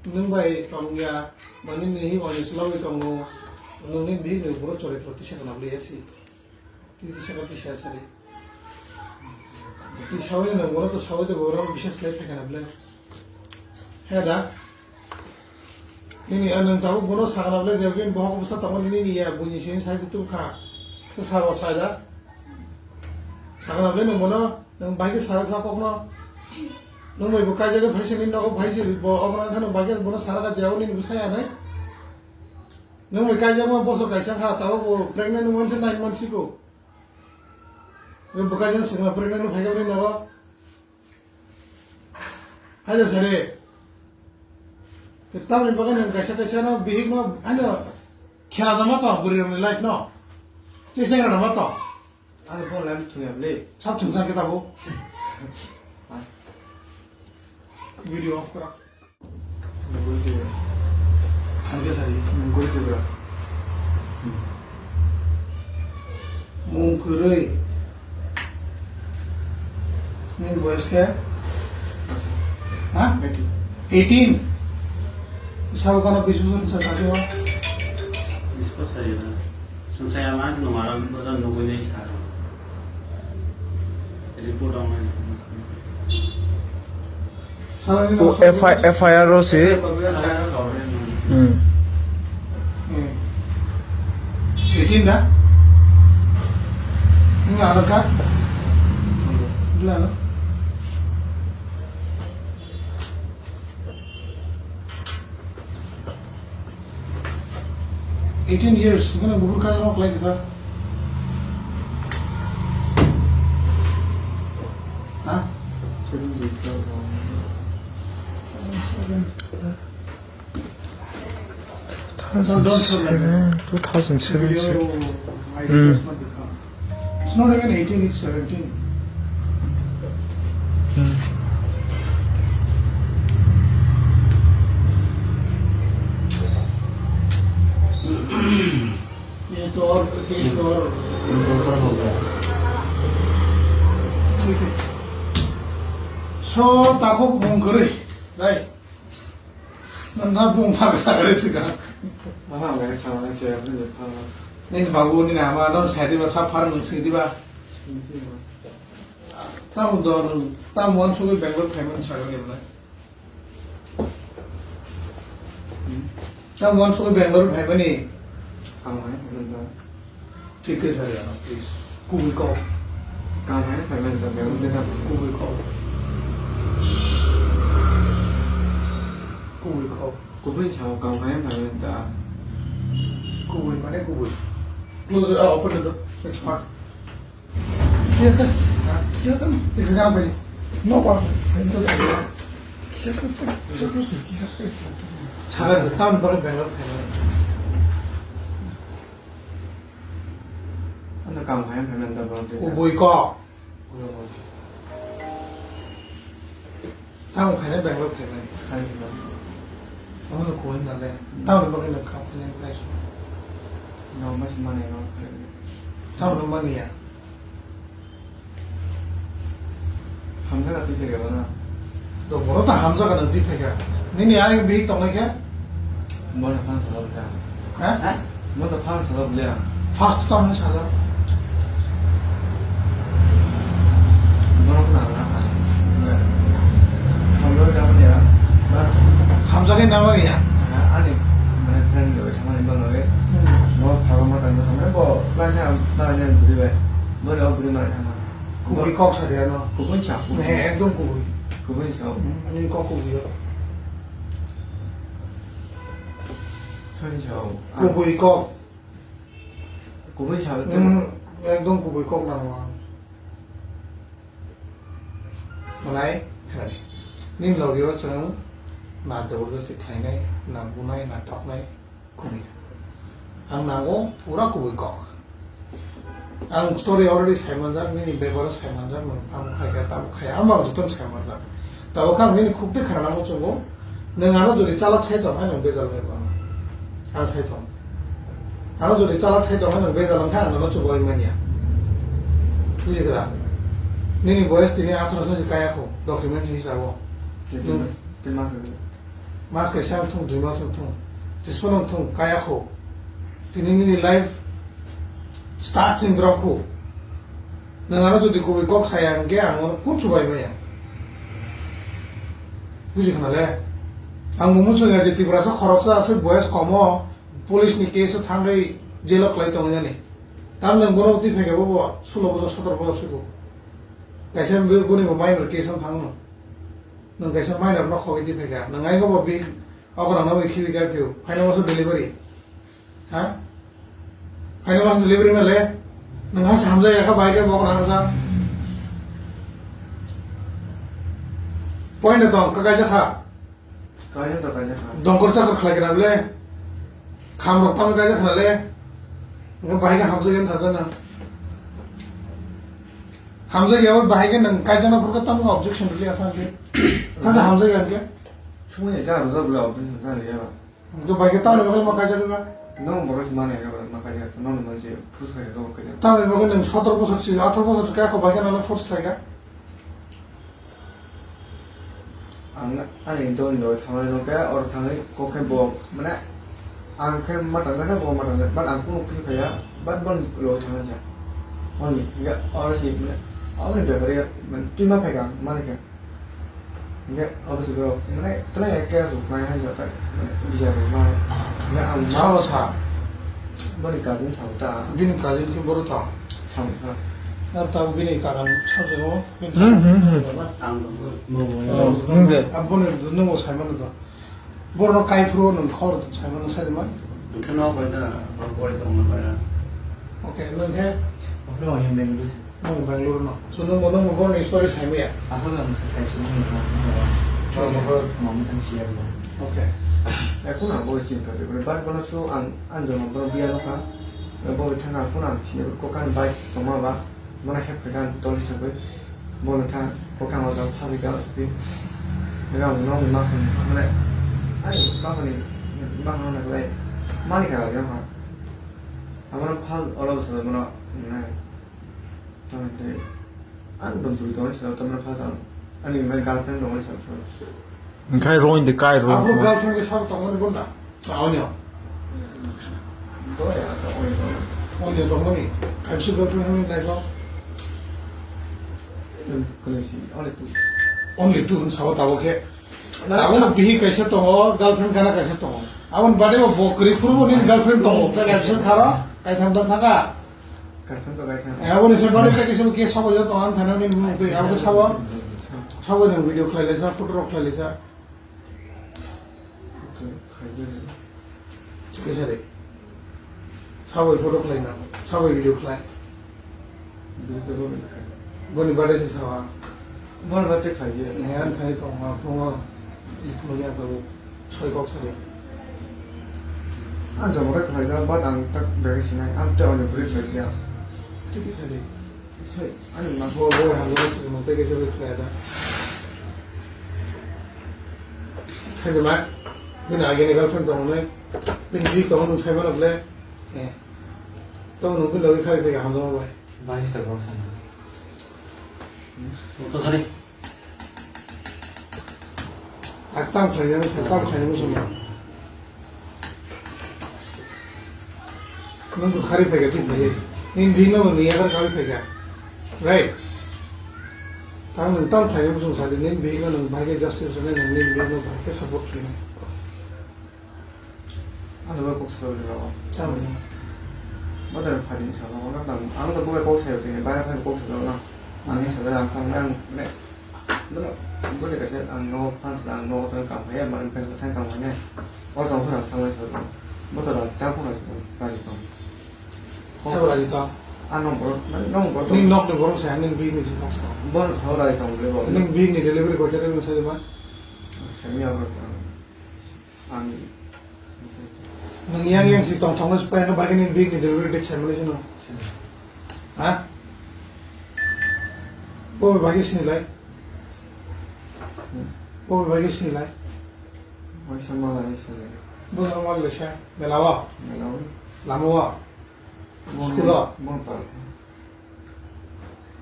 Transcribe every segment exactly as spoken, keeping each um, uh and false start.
Nwng bai tongya, mani nini hi oinis logwi tongo, nwngni bihik ni buro choritro tisa kana bwlai ya si. Tisa ka tisa sari. Tisa wi nwng bono to sawi to bono bises khlai thai kana bwlai. He da? Nini, ah, nwng tabuk bono sakna bwlai je, bini bohok bwsa tongo nini ya, buini sini sai tu kha. To sabo sai da. Sakna bwlai nwng bono, nwng bai khe sarak sa kokno. Nwng bai bo kaijak phai sini nogo phai si bo, obo nang khano bai khe bono sarak ja nini bwsa ya nai. Nwng bai kaijak ma bosor kaisa kha, tabuk bo pregnant wng se nine months siko. Bo kaijak sengna pregnant phai khe bini nogo. Haida sare. Tamni bagwi nwng kaisa kaisa no bihik no ano khela dama to bwrwi rokni life no. Cheseng rana ma to. Ano phone line thungya bwle. Sab thungsa ke tabo. Video off kora. Hangke sari. Mung kwrwi. Nini boyos khe? Ha? Eighteen. Sabo kono bis bosor sa thangkhe o? Bis bosor sari na. Sensai ama nungara boda nugui nai sa. Report ong nai. F I R o si. Hmm. Hmm. Eighteen da? Ini Aadhaar card? Gila no? Eighteen years, mana bubur kaisa nok lai kisa. Ha? Seven years. Two thousand seven, two thousand seven. Video, I Hmm. does not become. It's not even eighteen, it's seventeen. Hmm. ये तो और केस तो और ठीक है। So, takhuk mung kwrwi, dai. Nang bung pha sakare sika. Aha, ngai sama na che, apa je pha. Nini babu, nini ama, non sai diba, sa phar nung sing diba. Sing sing. Tam don, tam wan sugui Bangalore phaimani sago ni mane. Tam wan sugui Bangalore phaimani. Kam hai, nang. Thik khe sa ya, please. Kubui kok. Kam hai, phaimani ta, Bangalore de ta. Kubui kok. Kubui kok. Kubui sao, kam hai, phaimani ta. Kubui mane kubui. Close it, uh, open the door. It's fine. Yes, sir. Yes, sir. It's gonna be no problem. Sir, sir, sir, sir. Sagar, tam bagwi Bangalore phaimani. Ano kam khai phaimani da bang. Kubui kok. Tam khai Bangalore phaimani. Khai phaimani. Ano kubui na le. Tam bagwi no kam khai. No mas mane no. Tam no mani ya. Hamjak ka twi phaikha bono. To bono to hamjak ka nang twi phaikha. Nini ani bihik tongnai khe? Bono phang salo bwle. Ha? Bono phang salo bwle. First to ang salo. Bono khna na. Hamjak ka mani ya. Hamjak ka nang mani ya. Ani mane train lo thamani bono. Hmm. Bo phago ma tang thamani bo train tha ba ne buri bai. Bono buri ma thamani. Kubui kok sa de ano. Kubui sa, kubui. He, ekdom kubui. Kubui sa. Hmm, ani kok kubui yo. Sani sa. Kubui kok. Kubui sa. Hmm, ekdom kubui kok nang ma. Manai, khani. Nin logi o chwng na jabardasti khlainai, na bunai, na toknai. Kubui. Ang nango pura kubui kok. Ang story already saimanjak, nini bebaro saimanjak, nwng tamo khaikha, tamo khaya, ang bang jotono saimanjak. Tabuk ang nini khuk twi khna nango chungo, nwng ano jodi chalak sai tong, ang bejal bai mano. Ang sai tong. Ano jodi chalak sai tong, ang bejal wngkha, ang nono chubai manya. Bujikha? Nini boyes tini atharo se kaya kho, document hisabo. Nwng Tei mas nang. Mas kaisa wng thung, dui mas wng thung, jesphano wng thung, kaya kho. Tini nini life start sing grok kho. Nwng ano jodi kubui kok saya hwnkhe ang ano kun chubai maya. Buji khna le? Ang bo muchung ya je Tiprasa khoroksa aswk boyes komo police ni case o thangwi jail o kwlai tongwi nani. Tamni nwng bono twi phaikha bo bo sulo bojor sotoro bojor siko. Kaisa bini bo minor case o thangno. Nwng kaisa minor no khogwi twi phaikha. Nwng aigo bo big okra no bai khibi kha phio. Phaina waso delivery. Ha? Phaina mas delivery na le. Nwng has hamjak ya kha bai khe bok na sa. Point na tong ka kaisa kha. Kaisa to kaisa kha. Dongkor chakor khlai kha le. Kham rok tam kaisa kha le. Nga bai khe hamjak ya sa sa na. Hamjak ya bai khe nwng kaisa na purka tam objection ri asa ke. Hasa hamjak ya ke. Sumui ja ro ja bla objection ta le ya. Hwnkhe bai khe tamni bagwi ma kaijagwi ba? Nong borok se mani hwnkhe ma kaijak, nongni mani se force khaijak, nong kaijak. Tamni bagwi nwng sotoro bosor si, atharo bosor si kaya kho bai khe nang force khlai kha? Ang ani dol dol thangwi nokhe, oro thangwi kok khe bo, mane, ang khe ma tangjak khe bo ma tangjak, but ang kunu khe phaiya, but boni logi thangjakha. Hwnwi, hwnkhe oro se, mane, aboni bepari, mane, twi ma phaikha, mani khe. Hingke obo se borok, mane, tlai ya kaya se ukmai hai jota, mane, bijar rok ma, hingke ang ma. Sabo sa? Boni cousin sa ta. Bini cousin khe boro ta? Sa ta. Ar ta bini kakan sa jero, bini sa. Hmm, hmm, hmm. Ang bo. Hmm, de. Aboni nungo sai mano da. Borok no kai phuru nwng khor sai mano sai de ma. Bwkha no koi da, bor bor tong koi da. Okay, nwng khe? Oke, nwng yang Bangalore se. Nwng Bangalore no. So, nwng, nwng borokni story sai maya? Aswk ang sai, sai, sai, nwng, nwng, nwng, nwng, nwng, nwng, nwng, nwng, siya mo. Okay. Ekun ang bo chinta de, but bono so ang, ang jono bono biya no kha. Bo thang ang kun ang siya ko kan bai toma ba. Bono hep kha kan toli sa bai. Bono thang ko kan o jang phali ka pi. Ga no ma khan mane. Ai, ma khan ni, ma khan na lai. Mani ka ga ha. Amano phal olo bwsalo bono nai. Tamoni tei ang dong twi tongwi salo tamoni phal tang. Ani mai girlfriend dongwi salo. Engkhai roin de kai ro. Abo girlfriend ke sabo tongmani bonda. Taonyo. Doya, taonyo. Onyo tongmani. Kaisa girlfriend hwnwi naikho. Kolosi, only two. Only two hwn sabo tabo khe. Abo no bihi kaisa tongo, girlfriend gana kaisa tongo. Aboni bade bo bo kwrwi phuru bo nini girlfriend tongo. Kaisa kharo, kaitham tong thaka. Kaitham to kaitham. Eh, aboni se bade kaisa ke sabo yo tongo, ang thana nini mung twi, abo sabo. Sabo nang video khlai lesa, photo rok khlai lesa. Khaijani. Kisa de. Sabai photo khlai na, sabai video khlai. Video to boni khlai. Boni bade se sawa. Boni bade khlai je. Eh, an khai to ma phungo. Ikhno ya to soi kok sari. Ang jamo khe khlai ja, but ang tak bag sinai, ang te oni bridge lagi ya. Thik kisa de. Sai, ani ma bo bo ha lo se mo te ke se khlai da. Sai de ma, bini age ni girlfriend tong nai, bini bi tong nung sai ma le, eh, tong nung bi logi khai pe ha lo bai. Bai sta ko sa. To sari. Ak tam khlai ya, tam khlai mo sung. Nwng kok khari phaikha, thik phaiwi. Nini bihikno bo nini yathar kawi phaikha. Right? Tamo nwng tamo khlainai bwswng sadi, nini bihikno nwng bahai khe justice rwnai, nwng nini bihikno bahai khe support khlainai. Ano bo kok sa rw rw. Tamo. Bo da phadi sa rw na, ang to bo kok sa rw, bare phai kok sa rw na. Ani sa da ang sa nang ne. Bono, bono kaisa ang nogo phan swnam, ang nogo tong kam khe, mani phan thang kam khe. O tong phano ang sanglai sori. Bo to da ta phano raji tong. Sabo raji tong? A nong borok, mani nong borok. Nini nokni borok se, nini bihik ni se noksa. Bono sabo raji tong le bo. Nini bihik ni delivery koita delivery sa de ma? Sami abo. Ang. Nwng yang yang si tong thong no se paya no bagwi nini bihik ni delivery date sai mani sino. Ha? Bo bagwi sini lai. Bo bagwi sini lai. Waisa malai sini. Bo sa mal le sa. Mela wa. Mela wa. Lama wa. School o. Bon par.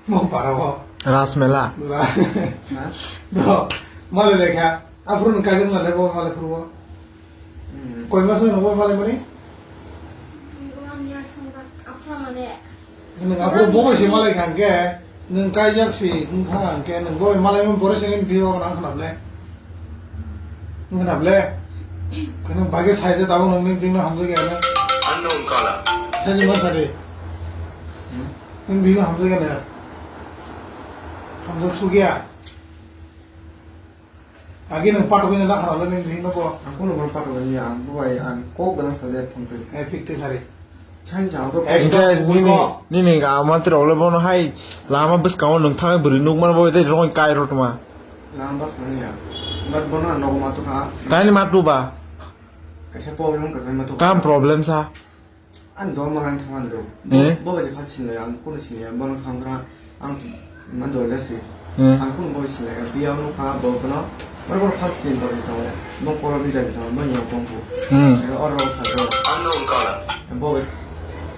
Mo para bo. Rasmela. Ra-, ha? Do. Mole lekha. Aphuru nwng kaijak nalai bo malai phuru bo. Hmm. Koi mas nwng bo malai mani? One year song tak aphuru mane. Nwng aphuru bo kaisa malai khangke, nwng kaijak si wngkha hangke, nwng bo malai mani bore sengin biyo nang khna ble. Wngkha ble. Kheno bage sai je tabuk nwng bini hamjak ya ne. Unknown caller. Sai je ma sari. Nwng bini hamjak ya ne. Hamjak sugya. Agi nwng patok wngya na khana le nwng hino bo. Ang kono bono patok wngya, ang bo bai ang kok gana sa le phone pe. Eh, thik te sari. Chang jang to. Ekdom nini, nini ga mantri ole bono hai lama bwskango nwng thang bwrwi nuk mano bo tei rong kai rotma. Lama bwskango ya. But bono ang nogo ma to kha. Tani ma tu ba? Kaisa problem kaisa ma to kha. Tam problem sa? Ang dol mangan thangman do. Eh? Bo bai kha sinai ang kuno sinai bono samra ang man dol da si. Eh? Ang kuno bo sinai biya no kha bo kono. Mar bor first sin dol to. Bo koro ni jai to bo nyo kong ko. Hmm. Oro kha do. Unknown caller. Bo bai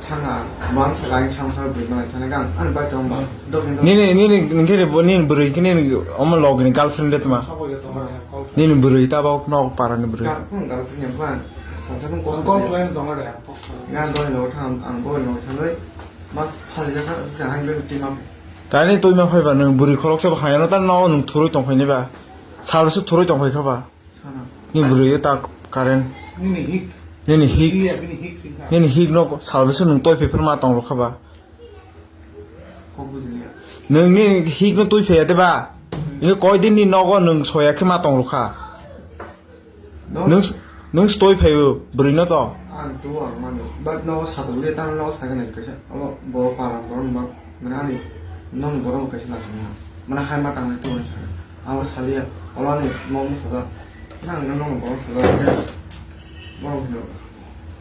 thanga man sa ang samsar bui mangan thana gang an bai to ba. Dok ni dok. Nini, nini, nini khe bo nini bwrwi khe nini omo log ni girlfriend de tma. Sabo ya to ma ya call. Nini bwrwi ta ba nok para ni bwrwi. Ga kun girlfriend ya ban. Sa sa kun ko. Call plan dong de. Nga doi no thang, ang doi no thangoi, mas phali jakha, asuk sa hang be tima. Tani twi ma phai ba, nwng bwrwi khoroksa bo hayano ta no nwng thurui tong phai ni ba. Sal se thurui tong phai kha ba. Sana. Ni bwrwi ta current. Nini hik. Nini hik. Iya, bini hik sing kha. Nini hik no sal se nwng toi phai phar ma tong rokha ba. Kok bujiliya. Nwng ni hik no twi phai ya de ba. Ni koi din ni nogo nwng soya khe ma tong rokha. No. Nung s-, nung stoi phaio, bwrwi no to. Ang tu ang mano, but no sato le tang no sa gana kaisa. Abo bo param borom ba, mane ani non borom kaisa la sanya. Mane hai ma tang tu sa. Abo salia, ola ni mom sa da. Nang no no borom sa da. Borom hino.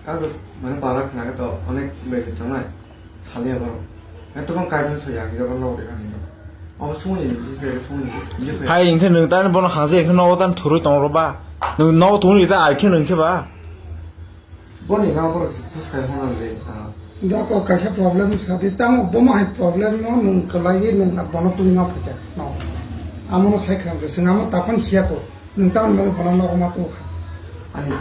Kago mane para khna to onek be tong nai. Saliya borok. Etokon kaitor soya ang jabon logo de kani. Obo songni ni bisi se songni ni. Hai, hingke nwng tani bono hangse, hingke nogo tani thurui tong ro ba? Nwng nogo tongri ta ai khe nwng khe ba? Boni ma borok se phus kai hona le. Doko kaisa problem sadi, tamo bomo hai problem no nwng kwlai nwng bono tungma phaikha. No. Amono sai kham se, singamo tapan siya ko. Nwng tamoni bagwi bono nogo ma tubukha? Ani,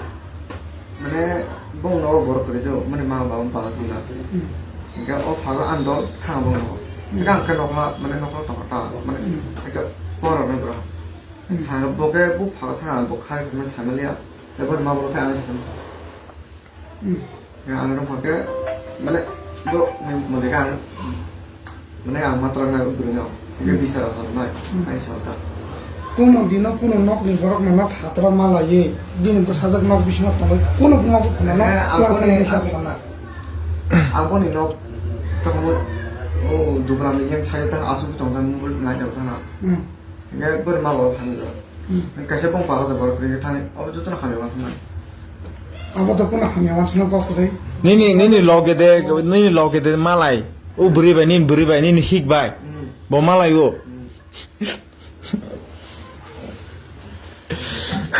mane, bong nogo borok kwrwi do, mane, ma baba bala songla. Hmm. Hingke o phago ang dol khang bong nogo. Hmm. Hingke ang khe nokla, mane, nokla tongkha ta, mane, hmm, hingke borok no bro. Hmm. Hingke bo khe bo phago thang ang bo khai phano saimaliya, tei bo ma borok khe ang sakha. Hmm. Ya, ano rok hake, mane, borok ni mode ka, mane, ang matra na bwrwi no, hake, hmm, bisar asal nai, hmm, ani salka. Kuno dino kuno nokni borok no nok hatra ma laiwi, bini bwsajak nok bisingo tongwi, kuno buma bo kuno nok, eh, ang kuno boni, ni sas ang, tongna. Ang boni nok, tongmo, o, duglam ni yang sayo tang asuk tong tang, nai tong tang na. Hmm. Hingke borok ma borok hamya. Hmm. Kaisa bong pago da borok kwrwi thani. Abo jotono hamya wansuknai. Abo to kuno hamya wansukna kok kwrwi. Nini, nini loge de, nini loge de malai. O bwrwi bai, nini bwrwi bai, nini hik bai. Hmm. Bo malai o. Hmm.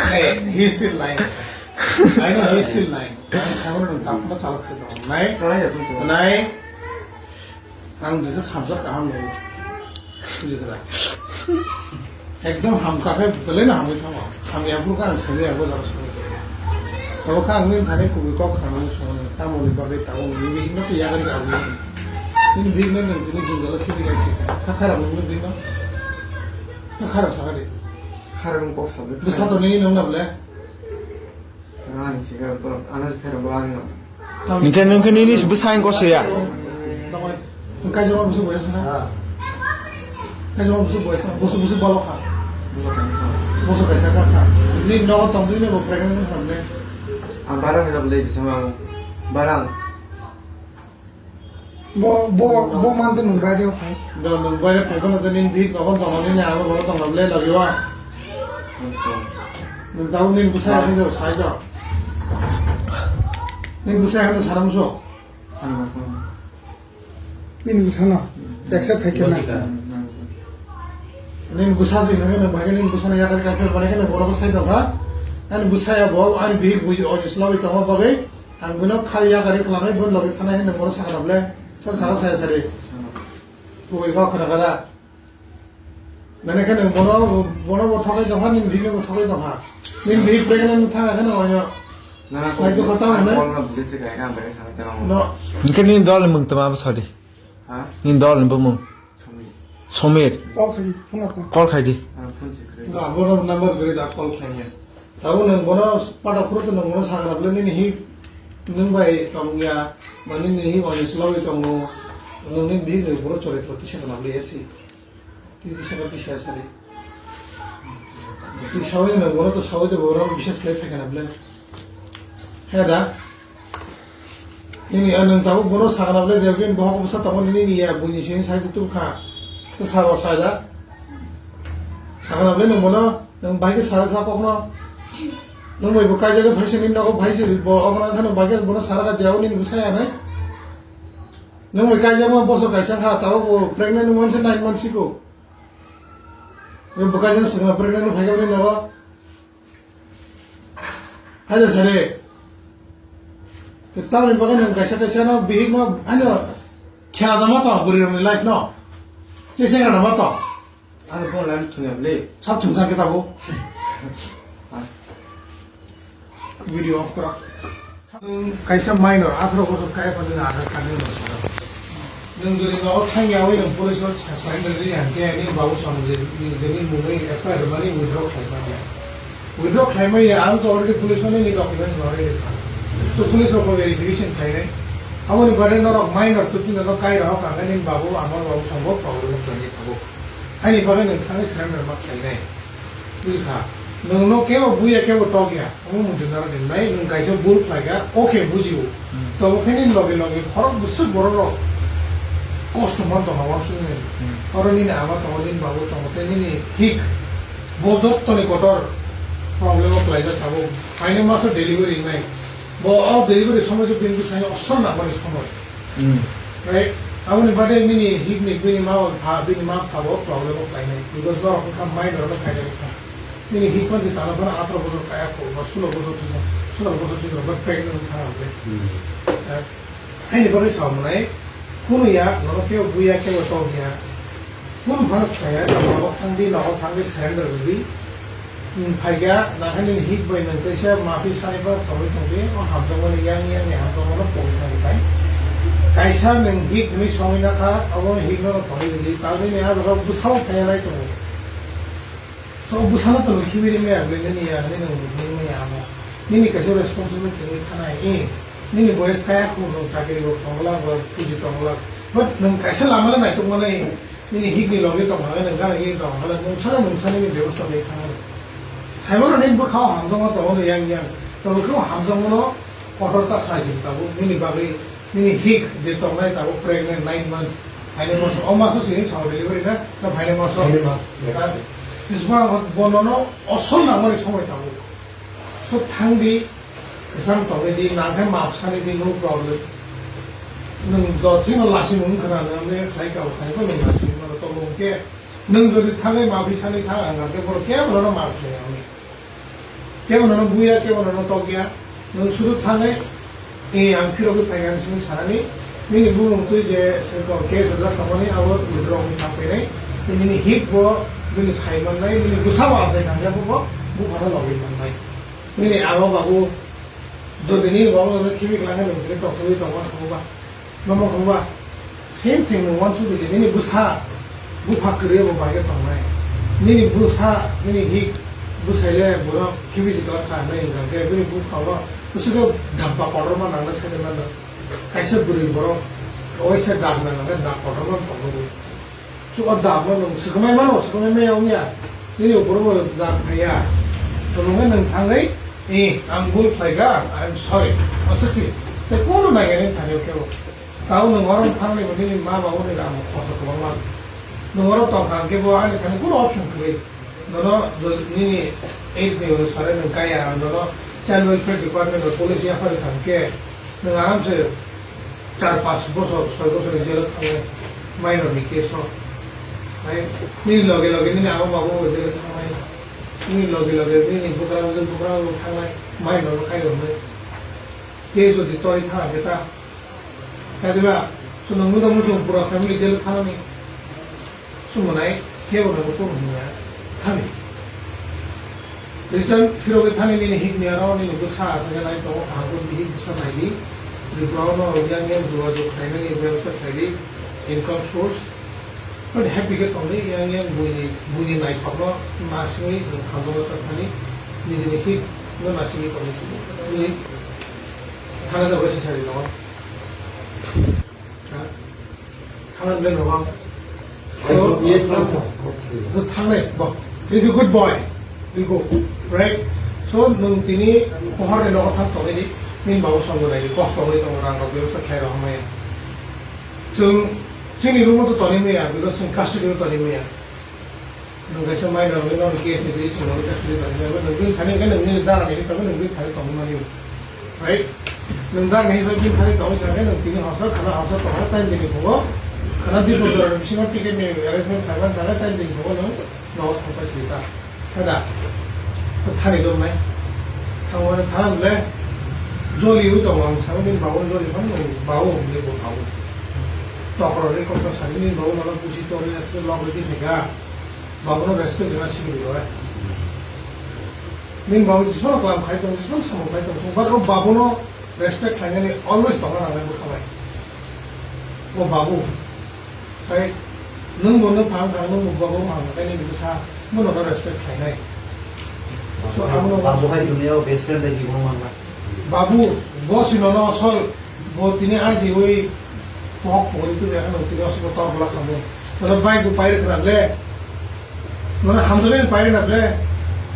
Hey, he's still lying. I know he's still lying. Ang sabono nang tamno chalak se tong. Nai? Chalak ya, nai? Ang jesa khamjak kaham ya. Bujikha da? Ekdom hamkha khe belai no hamwi thango. Hamya phuru khe ang saimaya bo jaga songwi. Abo khe ang nini thani kubui kok khanani songwi. Tamoni bagwi tabuk nini bihik no twi yagari ka aboni. Nini bihik no nwng tini jingalo khibwi lai kha. Kha kharap nini bihik no. Kha kharap sakha di. Kharap wng kok sabwi. Bwsa to nini nung na ble? Ani siga borok, ano se pherang bo ani no. Hingke nung khe nini bwsai ko se ya. Kaisa ma busu boyas na. Kaisa ma busu boyas na. Busu busu balok ha. Busu kaisa. Busu kaisa ka kha. Ni no tong ni bo pregnant na ne. Ang bara hoi le di sama. Barang. Bo, bo, bo man de nwng baire phai. Do nwng baire phai kono de nini bihik nogo tongmani ni abo bono tongna ble lagi wa. Nwng tau nini bwsai ani do sai do. Nini bwsai ani saram so. Nini bwsano. Accept khai kena. Nini bwsa si nang nang bai nini bwsano yakar kai phe mane kena bono sai do ha. Ani bwsai abo ani bihik bui o ni slawi tongma bagwi. Ang bino khari ya gari khlangwi bini logi thanai hinwi bono sakha na ble. Chal sakha saya sari. Kubui kok khna kada. Nani khe nwng bono, bono bo thogwi tongkha, nini bihikno bo thogwi tongkha. Nini bihik pregnant thang khe nwng oino. Na, na, Nai to kok kata ang hone. Call ma bwlwi se kaya ang bai sana tang. No. Hingke nini dol ni mung tama bwsadi. Ha? Nini dol ni bumung. Somir. Somir. Call khai, phone ko. Call khai di. Ah, phone se khai. Ga bono number gari da call khai ne. Tabo nwng bono pada phuru to nwng bono sagra bwle nini hi nwng bai tong ya, mani nini hi onis logwi tongo, nwng nini bihik ni boro chore to tisa kana bwle ya si. Tisa saka tisa sari. Twi sawi nwng bono to sawi to bono bises khlai phai kana bwle. He da. Nini, ah, nwng tabuk bono sakna bwle je bini bohok bwsa tongo nini ni ya, buini sini sai tubkha. Nwng sabo sai da. Sakna bwle nwng bono, nwng bai khe sa, sa kokno. Nwng bai bo kaijagwi phai se nini nogo phai se bo, obo nang kheno bai khe bono sara ka jabo nini bwsa ya nai. Nwng bai kaijagma bosor kaisa kha, tabuk bo pregnant wngmani se nine months siko. Nwng bo kaijagma swkang pregnant phai khe bini nogo. Haja sare. Tamni bagwi nwng kaisa kaisa no bihik no ano khela da ma tong bwrwi rokni life no. Che sengra da ma tong. Ano bo line thungya bwle. Sab thungsa khe tabo. Video off kora. Nwng kaisa minor, atharo bosor kaya pha nwng athar card ni no sara. Nwng jodi nogo thangya wi nwng police o sa-, surrender ri hwnkhe nini babu song je, je nini mungwi F I R rwmani withdraw khlai manya. Withdraw khlai manya, ang to already police o nini documents already kha. So police rok bo verification khlainai. Aboni bade norok minor to tini no kai rohok ang nini babu amar babu song bo problem khlainai thago. Haini bagwi nwng thangwi surrender ma khlainai. Bwkha, nwngno kebo buya, kebo tokya, omo muitu naro din bai, nwng kaisa bul khlaikha, okay, bujio. Hmm. Tobo khe nini loge loge khorok bwswk borok rok kosto man tongkha wansukni. Hmm. Oro nini ama tongo, nini babu tongo, tei nini hik. Bo jottoni kotor problem o klaijak tabuk. Phaini maso delivery wngnai. Bo o delivery somoi se bini bwsai osol nangmani somoi. Hmm. Right? Aboni bade nini hik ni bini ma pha, bini ma pha bo problem o khlainai. Because norok wngkha minor no khainai wngkha. Nini hik pansi tano phano atro bojor kaya kho, ba sulo bojor thwkha, sulo bojor thwkha, but pregnant wngkha hwnwi. Hmm. Eh, haini bagwi sa mwnai, kunu ya, nono kebo buya, kebo tokya. Kunu phano khlaiya, nogo thangdi, nogo thangdi, surrender rwdi. Hmm, phaikha, nakhani hik bai nang kaisa mapi sani phano tongwi tongdi, o hamjakmani yang yang ni hamjakmano pogwi thangdi bai. Kaisa nang hik hwnwi songwi nakha, obo hik no tongwi rwdi, tabini a jaga bwsao phaiya lai tongo. So, bwsano to nukhiwi rimaya bwle nini ya, nini nukhiwi rimaya amo. Nini kaisa responsibility tongwi thanai, eh, nini boyes kaya kung nung chakri rok tongla, ba puji tongla. But nung kaisa lama le naituk manai, nini hik ni logi tong hale, nung gana hik tong hale, nung sana nung sana nini bebosta bai thanai. Saimano nini bwkhao hamjakma tongo no yang yang. To bwkhao hamjakmano kotor ta khlai jin tabuk, nini bagwi. Nini hik je tongnai tabuk pregnant nine months, phainai maso, o maso sini sao delivery na, na phainai maso? Phainai mas, yes. Ah, tisma bonono osol nangmani somoi tabuk. So thangdi, kesam tongwi di, nangkhe maap sani di, no problem. Nwng do thino lasi mung khna, nwng ne khlai kabo khlai kho, nwng lasi mung to mung khe, nwng jodi thangwi maap sani thang, ang khe borok kebo nono maap khlai ya. Kebo nono buya, kebo nono tokya, nwng sudu thangwi, eh, ang phirogwi phaikha hinwi sanani, nini bumung twi je se ko case rwjak tongmani abo withdraw wngwi thang phainai, nini hik bo bini sai mannai, nini bwsa bo achai nangya bo, bo buphano logwi mannai. Nini abo babu jodi nini babu nono khibi kwlangkhe nwng tini tokthogwi tongma thangba. Nomo hwnba, same thing nwng uansuk di je, nini bwsa, bupha kwrwi bo bai khe tongnai. Nini bwsa, nini hik, bwsai le bono khibi si klar kha hinwi hwnkha khe, bini bupha o bwswk khe dabba kotorma nangnai sai mano. Kaisa bwrwi borok, waisa dag nang khe dag kotorma tongwi. Chu o dagno nwng swkangmai mano, swkangmai maya wngya. Nini uporo bo dag phaiya. To nwng nwng thangwi, "Eh, ang bul khlaikha, I am sorry." Aswk si. Tei kono naiya nini thani kebo. Tao nwng oro thangwi bo nini ma babu ni rang khorsa kwbangma. Nwng oro tongkha hwnkhe bo ani thani kono option kwrwi. Nono jo-, nini age ni onusare nwng kaya, nono child welfare department o police yaphari thangkhe, nwng aramse char panch bochor, soi bochor ni jail o thangnai, minor ni case o. Hai, nini loge loge nini ama babu bo jail o thangnai, nini loge loge nini bwkra bwswk bwkra bo thangnai, minor no khai rwnai. Case jodi tori thana khe ta. Kadiba, chwng nwng nukha muchung pura family jail o thangnani. Sumonai, Kebo no kung hwnya thani. Return phirogwi thani nini hik ni aro nini bwsa aswk nai tongo kaham khe bihik bwsa naidi. Tripura o no yang yang jogajog khlainani bebsa khlaidi, income source. But happy khe tongdi yang yang buini buini naithokno nasingwi hamjakma thani nijini hik no nasingwi tongdi. Thana jagwi se sari no. Ha? Thana bele no. Yes, no. Thang nai, bo. He's a good boy. He'll go. Right? So, nwng tini pohor ni nogo thang tongwi di, nini babu songwi nai di, kosto wngwi tongo, rang rok bebsa khlai rok hamya. Chwng, chini room o to toni maya, because chwng custody o toni maya. Nwng kaisa minor wngwi nono case ni twi chwng nono custody toni maya, but nwng bini thani hwnkhe nwng nini dara ni hisab bai nwng bini thani tongwi mani. Right? Nwng dara ni hisab bini thani tongwi thangkhe nwng tini horsa khana horsa tongo, time bini phugo. Khana dui bojor ni bisingo ticket ni arrangement khlaiman thangkhe time bini phugo nwng nogo thangpai sidi ta. Kada? Thani dong nai. Thangmani thang le. Joli ui tongo ang sabo bini babu joli phano nwng babu hwnwi bo babu. Tokro le kokno sani bini babu mano busi tori aswk log redi theka. Babu no respect rwna simi rwdi bai. Nini babu jismano kalam khai tongo, jismano samung khai tongo, but o babu no respect khlainani always tongna nangnai bwkha bai. O babu. Tei nwng bo nwng phang phang, nwng bo babu phang phang, tei nini bwsa bono no respect khlainai. So, abono babu hai duniya o best friend dai hibo mangla. Babu, bo si nono asol, bo tini aji ui pohok pohori tu ya kan tini asol bo tor bola khamu. Nono bike bo pair khna le. Nono hamjani pair na le.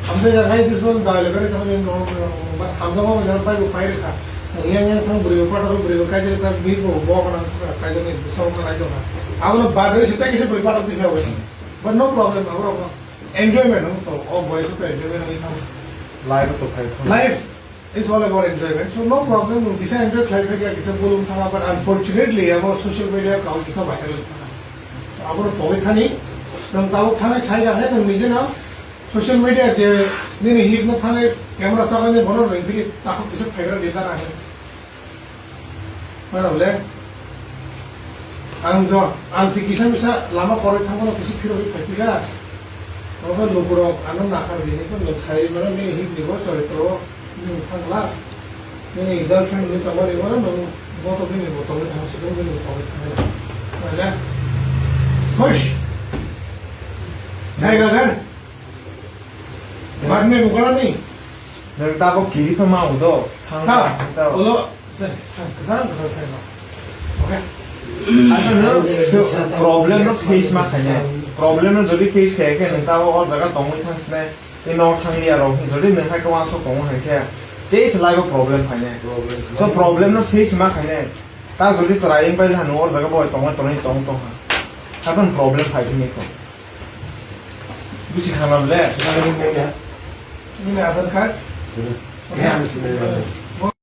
Hamjani na hai dis bon dai le bere khamu no no no. Hamjani bo jana bike bo pair kha. Yang yang thang buri bo pato buri bo kai jani ta bi bo bo kana kai jani so kana jo. Abono badre sita kise buri pato di kha. But no problem, abro enjoyment to, o boy to enjoyment ni thang. Life to khai thang. Life is all about enjoyment. So no problem, nwng kisa enjoy khlai phai kisa bolong thanga, but unfortunately, abo social media kau kisa viral thanga. So, abo no pogwi thani, nwng tabuk thani sai da hai nwng nije na social media je nini hit no thani camera chakani bono nwng bini takhuk kisa phaigra de dara hai. Mano le, ang jo, ang si kisa misa lama koroi thangmano kisa phirogwi phaiphiya. Obo lukurok ano nakhar bini ko nwng sai mano nini hit ni bo choritro. Nini thangla, nini girlfriend ni tongmani bono nwng boto bini bo tongwi thang, sikung bini bo tongwi thang. Mane, khush. Jai gagan. Badme mukana ni. Nwng tabok kiri phano ma udo. Thang Ha, thang ta. Ulo, thang, kwchang kwchang khaino. Okay. Ano no, problem no face ma khaine. Problem no jodi face khaikhe nwng tabok o jaga tongwi thang sinai. Tei nok thanglia rok jodi nwng hai kwbangma sok tongo hai khe, tei se life o problem phainai. Problem. So problem no face ma khainai. Ta jodi chwrai wng pai le ha, nwng or jaga bo tongwi tongwi tong tong ha. Haikhe problem phai phini kho. Busi khana le. Nini Aadhaar card? Sini. Okay. Ya, sini.